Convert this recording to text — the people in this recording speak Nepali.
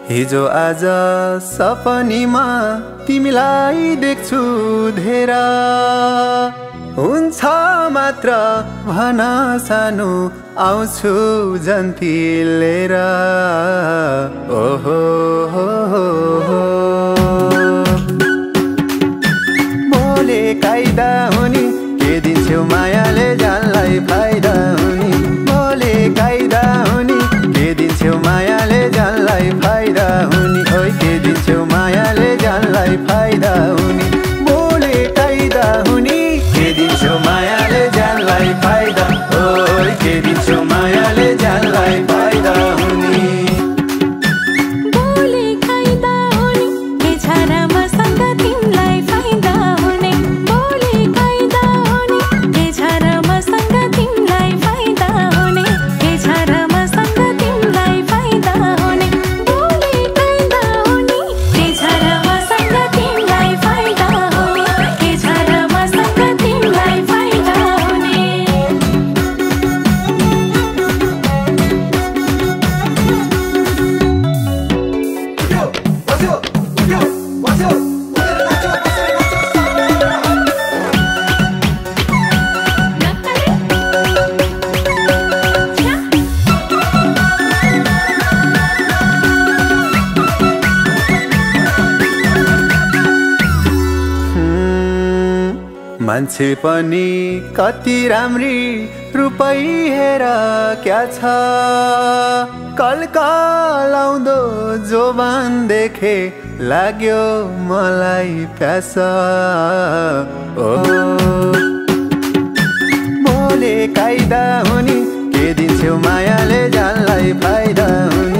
हिजो आज सपनीमा तिमीलाई देख्छु धेरा हुन्छ मात्र भन सानो आउँछु जन्ती लिएर ओहो हो हो बोले कायदा हुने के दिन्छौ मायाले जानलाई फाइदा हुने बोले कायदा हुने के दिन्छौ मायाले जानलाई फाइदा हुने ओइ के दिन्छौ मायाले जानलाई फाइदा हुने बोले कायदा हुने के दिन्छौ मायाले जानलाई फाइदा ओइ के दिन्छौ मायाले जानलाई फाइदा हुने बोले कायदा हुने के छारा मसँग तिमीलाई फाइदा हुने बोले कायदा हुने के छारा मसँग तिमीलाई फाइदा हुने के छारा मसँग तिमीलाई फाइदा हुने बोले कायदा हुने के छारा मसँग तिमीलाई फाइदा हुने के छारा मसँग तिमीलाई फाइदा हुने मान्छे पनि कति राम्री रूपै हेर क्या छ कलकलाउँदो जोबान देखे लाग्यो मलाई प्यास ओ बोले कायदा हुने के दिन्छौ मायाले जानलाई फाइदा हुने